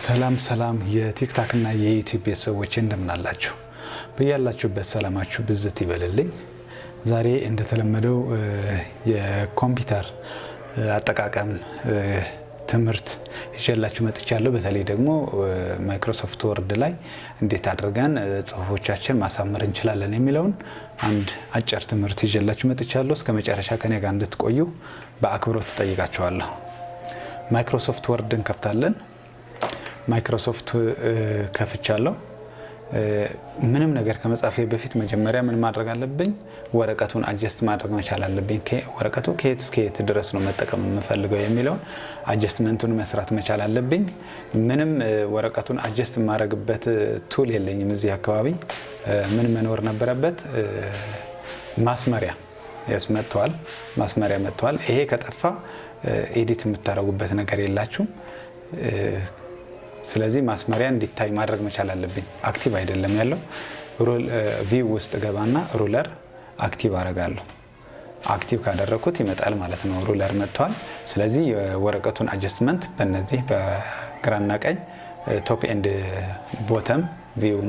ሰላም ሰላም የ TikTok እና የ YouTube ቤተሰቦች፣ እንደምን አላችሁ? በያላችሁበት ሰላማችሁ ብዝት ይበልልኝ። ዛሬ እንደተለመደው የኮምፒውተር አጠቃቀም ትምህርት ይዤላችሁ መጥቻለሁ። በተለይ ደግሞ Microsoft Word ላይ እንዴት አድርገን ጽሁፎቻችን ማሳመር እንችላለን የሚለውን አንድ አጭር ትምህርት ይዤላችሁ መጥቻለሁ። እስከ መጨረሻ ከኔ ጋር እንድትቆዩ በአክብሮት እጠይቃችኋለሁ። Microsoft Word እንከፍታለን። ማይክሮሶፍት ከፍቻለሁ። ምንም ነገር ከመጻፌ በፊት መጀመሪያ ምን ማድረግ አለብኝ? ወረቀቱን adjust ማድረግ መቻል አለብኝ። ወረቀቱ ከየት እስከ የት ድረስ ነው መጠቀም የምፈልገው የሚለውን adjustment ኡን መስራት መቻል አለብኝ። ምንም ወረቀቱን adjust የማደርግበት tool የለኝም። እዚህ አካባቢ ምን መኖር ነበረበት? ማስመሪያ፣ yes፣ መጥቷል። ማስመሪያ መጥቷል። ይሄ ከጠፋ edit የምታደርጉበት ነገር የላችሁም። ስለዚህ ማስመሪያ እንዲታይ ማድረግ መቻል አለብኝ። Active አይደለም ያለው። View ውስጥ ገባና ruler active አረጋለሁ። Active ካደረግኩት ይመጣል ማለት ነው። Ruler መጥቷል። ስለዚህ የወረቀቱን adjustment በእነዚህ በግራና ቀኝ top and bottom view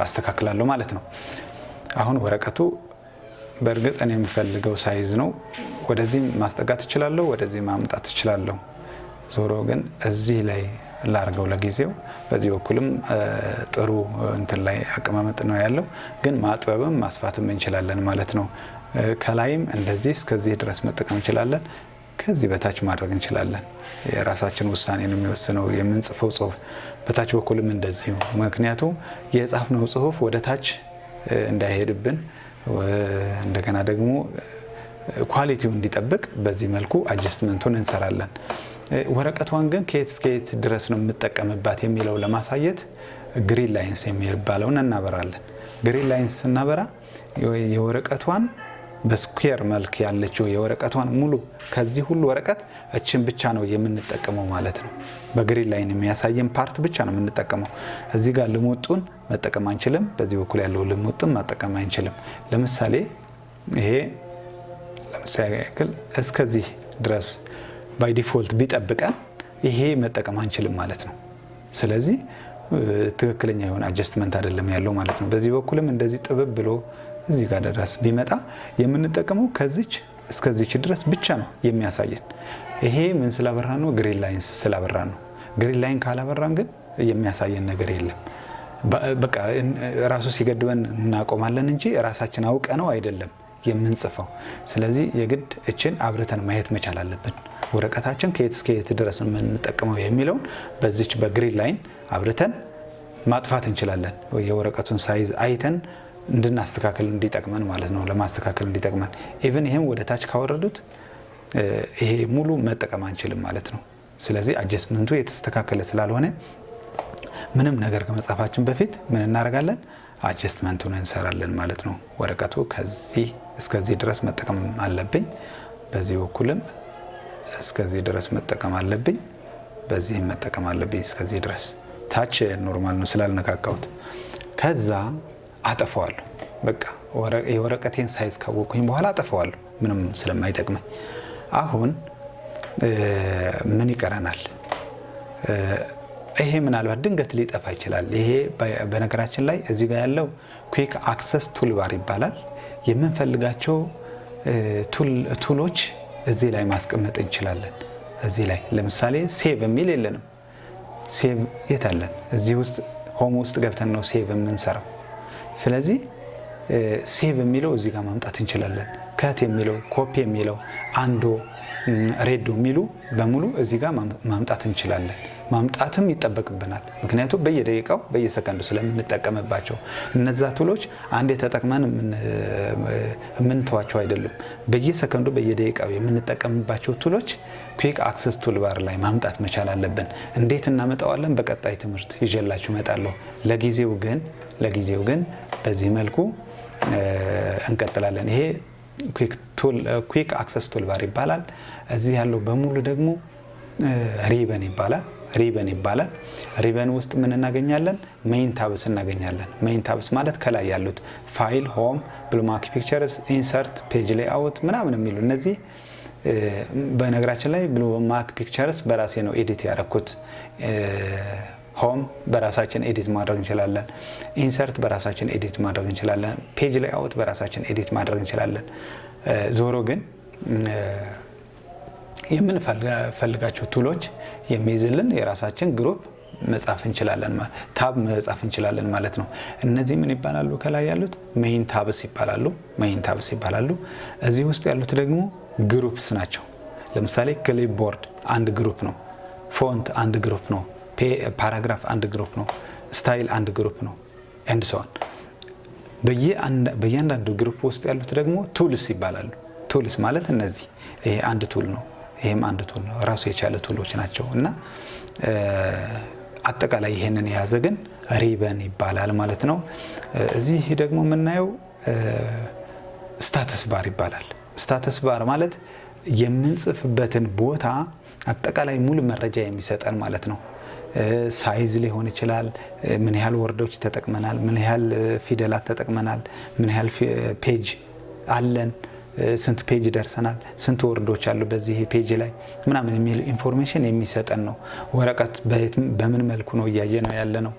አስተካክላለሁ ማለት ነው። አሁን ወረቀቱ በእርግጥ እኔ የምፈልገው size ነው። ወደዚህ ማስጠጋት እችላለሁ፣ ወደዚህ ማምጣት እችላለሁ። ዞሮ ግን እዚህ ላይ ላርገው ለጊዜው። በዚህ በኩልም ጥሩ እንትን ላይ አቀማመጥ ነው ያለው፣ ግን ማጥበብም ማስፋትም እንችላለን ማለት ነው። ከላይም እንደዚህ እስከዚህ ድረስ መጠቀም እንችላለን። ከዚህ በታች ማድረግ እንችላለን። የራሳችን ውሳኔ ነው የሚወስነው የምንጽፈው ጽሁፍ። በታች በኩልም እንደዚሁ፣ ምክንያቱም የጻፍነው ጽሁፍ ወደ ታች እንዳይሄድብን፣ እንደገና ደግሞ quality ው እንዲጠብቅ በዚህ መልኩ adjustment ኡን እንሰራለን። ወረቀቷን ግን ከየት እስከ የት ድረስ ነው የምጠቀምባት የሚለው ለማሳየት grid lines የሚባለውን እናበራለን። Grid lines ስናበራ የወረቀቷን በ square መልክ ያለችው የወረቀቷን ሙሉ፣ ከዚህ ሁሉ ወረቀት እችን ብቻ ነው የምንጠቀመው ማለት ነው። በ grid line የሚያሳየን part ብቻ ነው የምንጠቀመው። እዚህ ጋር ልሙጡን መጠቀም አንችልም። በዚህ በኩል ያለው ልሙጡን መጠቀም አንችልም። ለምሳሌ ይሄ ለምሳሌ ያክል እስከዚህ ድረስ by default ቢጠብቀን ይሄ መጠቀም አንችልም ማለት ነው። ስለዚህ ትክክለኛ የሆነ adjustment አይደለም ያለው ማለት ነው። በዚህ በኩልም እንደዚህ ጥብብ ብሎ እዚህ ጋር ድረስ ቢመጣ የምንጠቀመው ከዚች እስከዚች ድረስ ብቻ ነው የሚያሳየን። ይሄ ምን ስላበራን ነው? Grid lines ስላበራን ነው። Grid line ካላበራን ግን የሚያሳየን ነገር የለም። በቃ ራሱ ሲገድበን እናቆማለን እንጂ ራሳችን አውቀነው አይደለም የምንጽፈው። ስለዚህ የግድ እችን አብርተን ማየት መቻል አለብን። ወረቀታችን ከየት እስከ የት ድረስ ነው የምንጠቀመው የሚለውን በዚች በ grid line አብርተን ማጥፋት እንችላለን። የወረቀቱን size አይተን እንድናስተካክል እንዲጠቅመን ማለት ነው፣ ለማስተካከል እንዲጠቅመን። Even ይሄም ወደ ታች ካወረዱት ይሄ ሙሉ መጠቀም አንችልም ማለት ነው። ስለዚህ adjustment ኡ የተስተካከለ ስላልሆነ ምንም ነገር ከመጻፋችን በፊት ምን እናደርጋለን? Adjustment ኡን እንሰራለን ማለት ነው። ወረቀቱ ከዚህ እስከዚህ ድረስ መጠቀም አለብኝ። በዚህ በኩልም እስከዚህ ድረስ መጠቀም አለብኝ። በዚህም መጠቀም አለብኝ እስከዚህ ድረስ። ታች normal ነው ስላልነካካሁት። ከዛ አጠፋዋለሁ። በቃ የወረቀቴን size ካወቅኩኝ በኋላ አጠፋዋለሁ፣ ምንም ስለማይጠቅመኝ። አሁን ምን ይቀረናል? ይሄ ምናልባት ድንገት ሊጠፋ ይችላል። ይሄ በነገራችን ላይ እዚህ ጋር ያለው quick access toolbar ይባላል። የምንፈልጋቸው tool ኦች እዚህ ላይ ማስቀመጥ እንችላለን። እዚህ ላይ ለምሳሌ save የሚል የለንም። Save የት አለን? እዚህ ውስጥ home ውስጥ ገብተን ነው save የምንሰራው። ስለዚህ save የሚለው እዚህ ጋር ማምጣት እንችላለን። Cut የሚለው፣ ኮፒ የሚለው፣ undo፣ redo የሚሉ በሙሉ እዚህ ጋር ማምጣት እንችላለን። ማምጣትም ይጠበቅብናል። ምክንያቱም በየደቂቃው በየሰከንዱ ስለምንጠቀምባቸው እነዛ tool ኦች አንዴ ተጠቅመን የምንተዋቸው አይደሉም። በየሰከንዱ በየደቂቃው የምንጠቀምባቸው tool ኦች quick access toolbar ላይ ማምጣት መቻል አለብን። እንዴት እናመጣዋለን? በቀጣይ ትምህርት ይዤላችሁ እመጣለሁ። ለጊዜው ግን በዚህ መልኩ እንቀጥላለን። ይሄ quick access toolbar ይባላል። እዚህ ያለው በሙሉ ደግሞ ሪበን ይባላል። ሪበን ይባላል። ሪበን ውስጥ ምን እናገኛለን? Main tabs እናገኛለን። Main tabs ማለት ከላይ ያሉት file፣ home፣ Bluemack Pictures፣ insert፣ page layout ምናምን የሚሉ እነዚህ። በነገራችን ላይ Bluemack Pictures በራሴ ነው edit ያደረኩት። Home በራሳችን edit ማድረግ እንችላለን። Insert በራሳችን edit ማድረግ እንችላለን። Page layout በራሳችን edit ማድረግ እንችላለን። ዞሮ ግን የምንፈልጋቸው tool ኦች የሚይዝልን የራሳችን group መጻፍ እንችላለን፣ tab መጻፍ እንችላለን ማለት ነው። እነዚህ ምን ይባላሉ? ከላይ ያሉት main tabs ይባላሉ። Main tabs ይባላሉ። እዚህ ውስጥ ያሉት ደግሞ groups ናቸው። ለምሳሌ clipboard አንድ group ነው። Font አንድ group ነው። Paragraph አንድ group ነው። Style አንድ group ነው። And so on። በእያንዳንዱ group ውስጥ ያሉት ደግሞ tools ይባላሉ። Tools ማለት እነዚህ፣ ይሄ አንድ tool ነው፣ ይሄም አንድ tool ነው። ራሱ የቻለ tool ኦች ናቸው እና አጠቃላይ ይሄንን የያዘ ግን ሪበን ይባላል ማለት ነው። እዚህ ደግሞ የምናየው status bar ይባላል። Status bar ማለት የምንጽፍበትን ቦታ አጠቃላይ ሙሉ መረጃ የሚሰጠን ማለት ነው። Size ሊሆን ይችላል። ምን ያህል word ኦች ተጠቅመናል፣ ምን ያህል ፊደላት ተጠቅመናል፣ ምን ያህል page አለን፣ ስንት page ደርሰናል፣ ስንት word ኦች አሉ በዚህ page ላይ ምናምን የሚል information የሚሰጠን ነው። ወረቀት በምን መልኩ ነው እያየ ነው ያለ ነው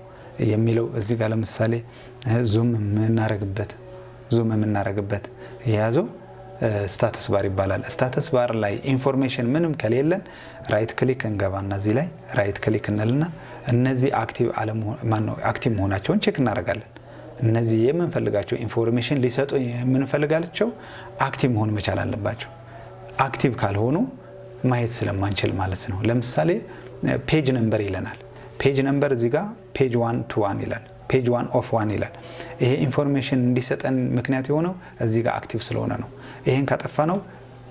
የሚለው እዚህ ጋር ለምሳሌ zoom የምናረግበት የያዘው status bar ይባላል። Status bar ላይ information ምንም ከሌለን right click እንገባና እዚህ ላይ right click እንልና እነዚህ active ማነው active መሆናቸውን check እናደርጋለን። እነዚህ የምንፈልጋቸው information ሊሰጡ የምንፈልጋቸው active መሆን መቻል አለባቸው። Active ካልሆኑ ማየት ስለማንችል ማለት ነው። ለምሳሌ page number ይለናል። Page number እዚህ ጋር page one to one ይላል። Page one of one ይላል። ይሄ information እንዲሰጠን ምክንያት የሆነው እዚህ ጋር active ስለሆነ ነው። ይሄን ካጠፋነው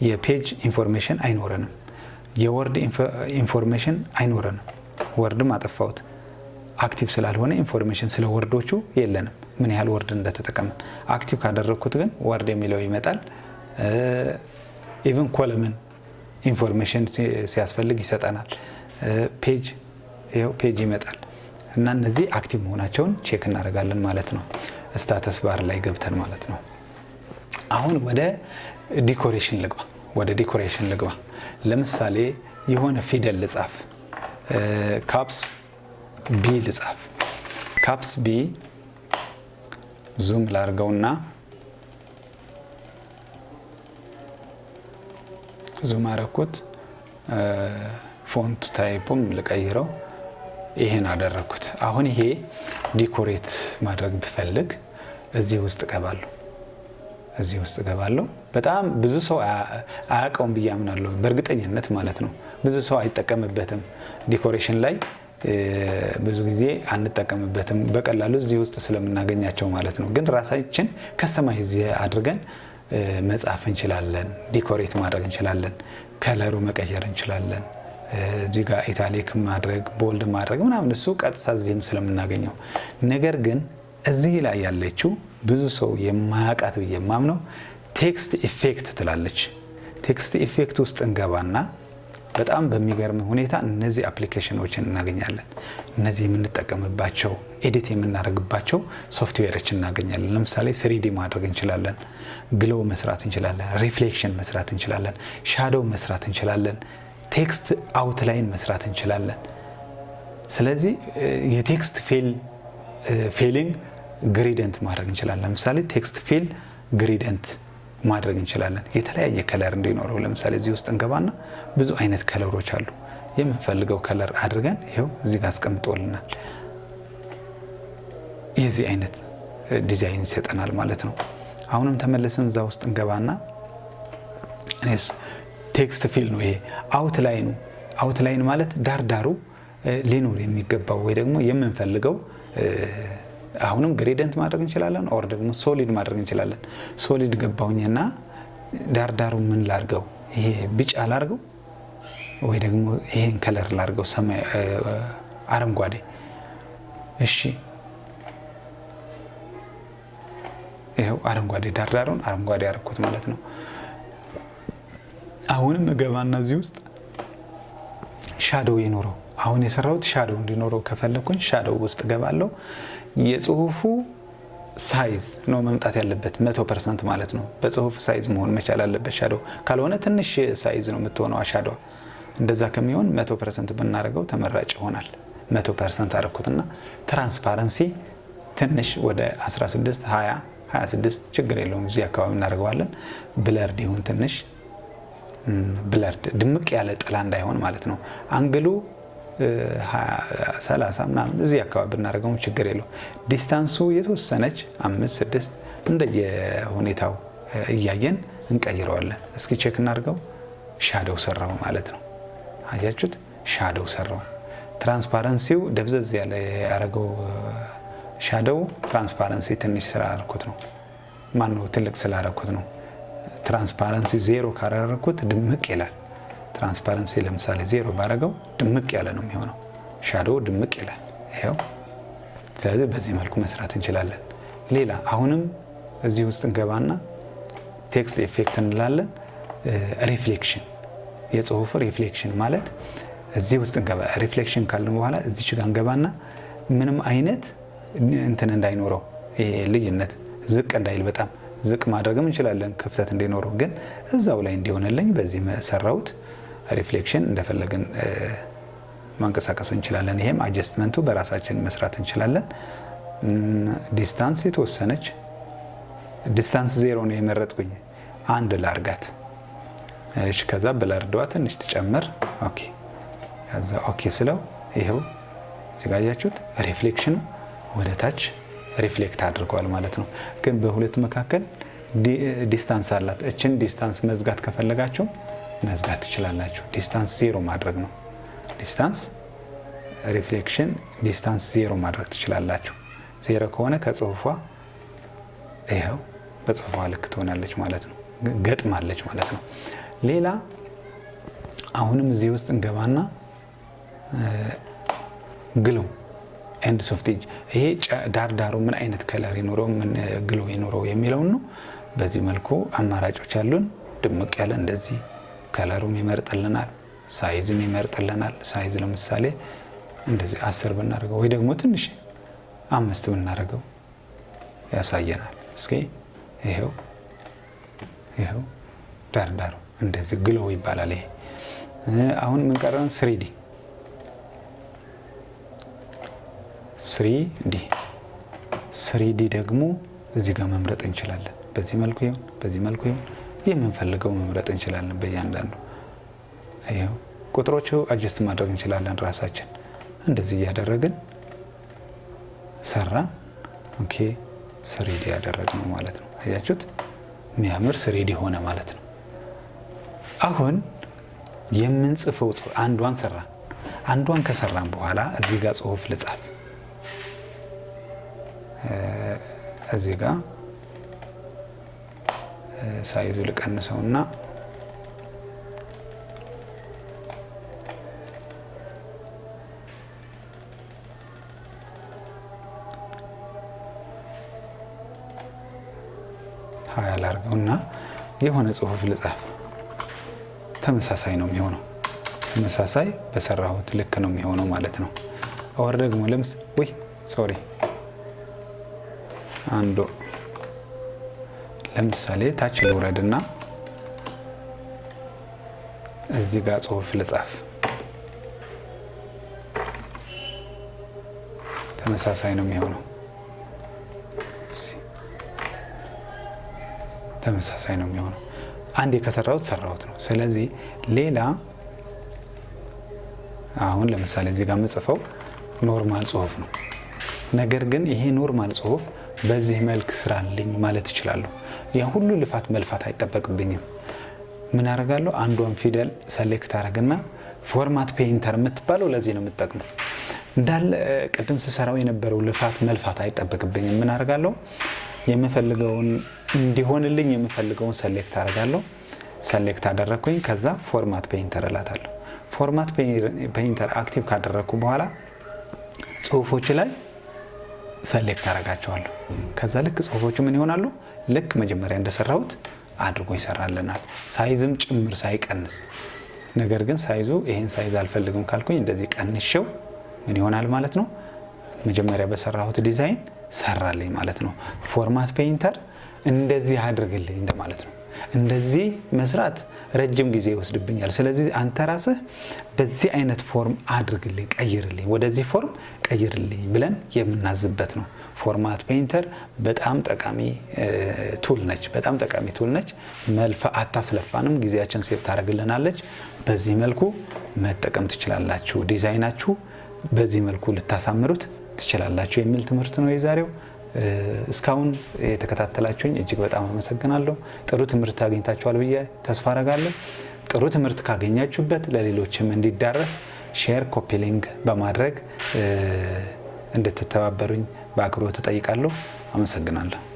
የ page information አይኖረንም። የ word information አይኖረንም። Word ም አጠፋሁት። Active ስላልሆነ information ስለ word ኦቹ የለንም፣ ምን ያህል word እንደተጠቀምን። Active ካደረግኩት ግን word የሚለው ይመጣል። Even column information ሲያስፈልግ ይሰጠናል። Page፣ ይኸው page ይመጣል እና እነዚህ active መሆናቸውን check እናደርጋለን ማለት ነው። Status bar ላይ ገብተን ማለት ነው። አሁን ወደ decoration ልግባ። ወደ decoration ልግባ። ለምሳሌ የሆነ ፊደል ልጻፍ፣ caps B ልጻፍ። Caps B zoom ላርገውና zoom አረኩት። Font type ኡም ልቀይረው። ይሄን አደረግኩት። አሁን ይሄ decorate ማድረግ ብፈልግ እዚህ ውስጥ እገባለሁ። እዚህ ውስጥ እገባለሁ። በጣም ብዙ ሰው አያውቀውም ብዬ አምናለሁ፣ በእርግጠኝነት ማለት ነው። ብዙ ሰው አይጠቀምበትም። Decoration ላይ ብዙ ጊዜ አንጠቀምበትም፣ በቀላሉ እዚህ ውስጥ ስለምናገኛቸው ማለት ነው። ግን ራሳችን customize አድርገን መጻፍ እንችላለን፣ decorate ማድረግ እንችላለን፣ color ኡ መቀየር እንችላለን። እዚህ ጋር italic ማድረግ፣ bold ማድረግ ምናምን እሱ ቀጥታ እዚህም ስለምናገኘው። ነገር ግን እዚህ ላይ ያለችው ብዙ ሰው የማያውቃት ብዬ የማምነው text effect ትላለች። Text effect ውስጥ እንገባና በጣም በሚገርም ሁኔታ እነዚህ application ኖችን እናገኛለን። እነዚህ የምንጠቀምባቸው edit የምናደርግባቸው ሶፍትዌሮች እናገኛለን። ለምሳሌ 3D ማድረግ እንችላለን፣ glow መስራት እንችላለን፣ reflection መስራት እንችላለን፣ shadow መስራት እንችላለን፣ text outline መስራት እንችላለን። ስለዚህ የ text filling gradient ማድረግ እንችላለን። ለምሳሌ text fill gradient ማድረግ እንችላለን። የተለያየ color እንዲኖረው ለምሳሌ እዚህ ውስጥ እንገባና ብዙ አይነት color ኦች አሉ። የምንፈልገው color አድርገን ይኸው እዚህ ጋር አስቀምጦልናል። የዚህ አይነት ዲዛይን ይሰጠናል ማለት ነው። አሁንም ተመልሰን እዛ ውስጥ እንገባና እኔስ text fill ነው ይሄ outline ኑ። Outline ማለት ዳር ዳሩ ሊኖር የሚገባው ወይ ደግሞ የምንፈልገው፣ አሁንም gradient ማድረግ እንችላለን፣ or ደግሞ solid ማድረግ እንችላለን። Solid ገባሁኝና ዳር ዳሩ ምን ላርገው? ይሄ ቢጫ ላርገው ወይ ደግሞ ይሄን color ላርገው፣ ሰማይ አረንጓዴ። እሺ፣ ይኸው አረንጓዴ፣ ዳር ዳሩን አረንጓዴ ያደረኩት ማለት ነው። አሁንም እገባና እዚህ ውስጥ shadow ይኖረው፣ አሁን የሰራሁት shadow እንዲኖረው ከፈለኩኝ shadow ውስጥ እገባለሁ። የጽሁፉ size ነው መምጣት ያለበት፣ 100% ማለት ነው። በጽሁፍ size መሆን መቻል አለበት shadow። ካልሆነ ትንሽ size ነው የምትሆነው shadow። እንደዛ ከሚሆን 100% ብናደርገው ተመራጭ ይሆናል። 100% አደረኩትና transparency ትንሽ ወደ 16፣ 20፣ 26 ችግር የለውም፣ እዚህ አካባቢ እናደርገዋለን። Blurred ይሁን፣ ትንሽ blurred ድምቅ ያለ ጥላ እንዳይሆን ማለት ነው። Angle ኡ 30 ምናምን እዚህ አካባቢ ብናደርገውም ችግር የለው። Distance ኡ የተወሰነች 5፣ 6 እንደየ ሁኔታው እያየን እንቀይረዋለን። እስኪ check እናድርገው። Shadow ሰራው ማለት ነው። አያችሁት? Shadow ሰራው። Transparency ው ደብዘዝ ያለ ያደረገው shadow transparency ትንሽ ስላደረኩት ነው። ማነው ትልቅ ስላደረኩት ነው። Transparency 0 ካደረኩት ድምቅ ይላል። Transparency ለምሳሌ 0 ባረገው ድምቅ ያለ ነው የሚሆነው። Shadow ድምቅ ይላል። ይኸው። ስለዚህ በዚህ መልኩ መስራት እንችላለን። ሌላ አሁንም እዚህ ውስጥ እንገባና text effect እንላለን። Reflection፣ የጽሁፍ reflection ማለት እዚህ ውስጥ እንገባ። Reflection ካልን በኋላ እዚች ጋር እንገባና ምንም አይነት እንትን እንዳይኖረው፣ ይሄ ልዩነት ዝቅ እንዳይል፣ በጣም ዝቅ ማድረግም እንችላለን፣ ክፍተት እንዲኖረው፣ ግን እዛው ላይ እንዲሆንልኝ በዚህ ሰራሁት። Reflection እንደፈለግን ማንቀሳቀስ እንችላለን። ይሄም adjustment ኡ በራሳችን መስራት እንችላለን። Distance የተወሰነች distance 0 ነው የመረጥኩኝ፣ 1 ላርጋት። እሺ፣ ከዛ blurred ዋ ትንሽ ትጨምር። Okay፣ ከዛ okay ስለው ይኸው እዚህ ጋር አያችሁት reflection ኑ ወደ ታች reflect አድርጓል ማለት ነው። ግን በሁለቱ መካከል distance አላት። እችን distance መዝጋት ከፈለጋችሁ መዝጋት ትችላላችሁ። Distance 0 ማድረግ ነው። Distance reflection distance 0 ማድረግ ትችላላችሁ። 0 ከሆነ ከጽሁፏ ይኸው በጽሁፏ ልክ ትሆናለች ማለት ነው። ገጥማለች ማለት ነው። ሌላ አሁንም እዚህ ውስጥ እንገባና glow and soft edge፣ ይሄ ዳር ዳሩ ምን አይነት color ይኖረው፣ ምን glow ይኖረው የሚለውን ነው። በዚህ መልኩ አማራጮች አሉን። ድምቅ ያለ እንደዚህ color ኡም ይመርጥልናል፣ size ም ይመርጥልናል። Size ለምሳሌ እንደዚህ 10 ብናደርገው ወይ ደግሞ ትንሽ 5 ብናደርገው ያሳየናል። እስኪ ይሄው ይሄው ዳር ዳሩ እንደዚህ glow ይባላል። ይሄ አሁን ምን ቀረን? 3D 3D ደግሞ እዚህ ጋር መምረጥ እንችላለን። በዚህ መልኩ ይሁን፣ በዚህ መልኩ ይሁን፣ የምንፈልገው መምረጥ እንችላለን። በእያንዳንዱ ይኸው ቁጥሮቹ adjust ማድረግ እንችላለን ራሳችን፣ እንደዚህ እያደረግን ሰራ። Okay፣ 3D ያደረግነው ማለት ነው። አያችሁት? የሚያምር 3D ሆነ ማለት ነው። አሁን የምንጽፈው አንዷን ሰራን። አንዷን ከሰራን በኋላ እዚህ ጋር ጽሁፍ ልጻፍ። እዚህ ጋር size ኡ ልቀንሰውና 20 ላርገውና የሆነ ጽሁፍ ልጻፍ። ተመሳሳይ ነው የሚሆነው። ተመሳሳይ በሰራሁት ልክ ነው የሚሆነው ማለት ነው። Or ደግሞ ውይ sorry፣ አንዱ ለምሳሌ ታች ልውረድና እዚህ ጋር ጽሁፍ ልጻፍ። ተመሳሳይ ነው የሚሆነው። ተመሳሳይ ነው የሚሆነው። አንዴ ከሰራሁት ሰራሁት ነው። ስለዚህ ሌላ አሁን ለምሳሌ እዚህ ጋር የምጽፈው normal ጽሁፍ ነው። ነገር ግን ይሄ normal ጽሁፍ በዚህ መልክ ስራልኝ ማለት እችላለሁ። ያ ሁሉ ልፋት መልፋት አይጠበቅብኝም። ምን አደርጋለሁ? አንዷን ፊደል select አደርግና format painter የምትባለው ለዚህ ነው የምትጠቅመው። እንዳለ ቅድም ስሰራው የነበረው ልፋት መልፋት አይጠበቅብኝም። ምን አደርጋለሁ? የምፈልገውን እንዲሆንልኝ የምፈልገውን select አደርጋለሁ። Select አደረግኩኝ። ከዛ format painter እላታለሁ። Format painter active ካደረግኩ በኋላ ጽሁፎች ላይ select አደርጋቸዋለሁ። ከዛ ልክ ጽሁፎቹ ምን ይሆናሉ? ልክ መጀመሪያ እንደሰራሁት አድርጎ ይሰራልናል። Size ም ጭምር ሳይቀንስ። ነገር ግን size ኡ ይሄን size አልፈልግም ካልኩኝ እንደዚህ ቀንሼው ምን ይሆናል ማለት ነው? መጀመሪያ በሰራሁት ዲዛይን ሰራልኝ ማለት ነው። Format painter እንደዚህ አድርግልኝ እንደማለት ነው። እንደዚህ መስራት ረጅም ጊዜ ይወስድብኛል። ስለዚህ አንተ ራስህ በዚህ አይነት form አድርግልኝ፣ ቀይርልኝ፣ ወደዚህ form ቀይርልኝ ብለን የምናዝበት ነው። Format painter በጣም ጠቃሚ tool ነች። በጣም ጠቃሚ tool ነች። መልፋ አታስለፋንም፣ ጊዜያችን save ታደርግልናለች። በዚህ መልኩ መጠቀም ትችላላችሁ። ዲዛይናችሁ በዚህ መልኩ ልታሳምሩት ትችላላችሁ የሚል ትምህርት ነው የዛሬው። እስካሁን የተከታተላችሁኝ እጅግ በጣም አመሰግናለሁ። ጥሩ ትምህርት አግኝታችኋል ብዬ ተስፋ አረጋለሁ። ጥሩ ትምህርት ካገኛችሁበት ለሌሎችም እንዲዳረስ share፣ copy link በማድረግ እንድትተባበሩኝ በአክብሮት እጠይቃለሁ። አመሰግናለሁ።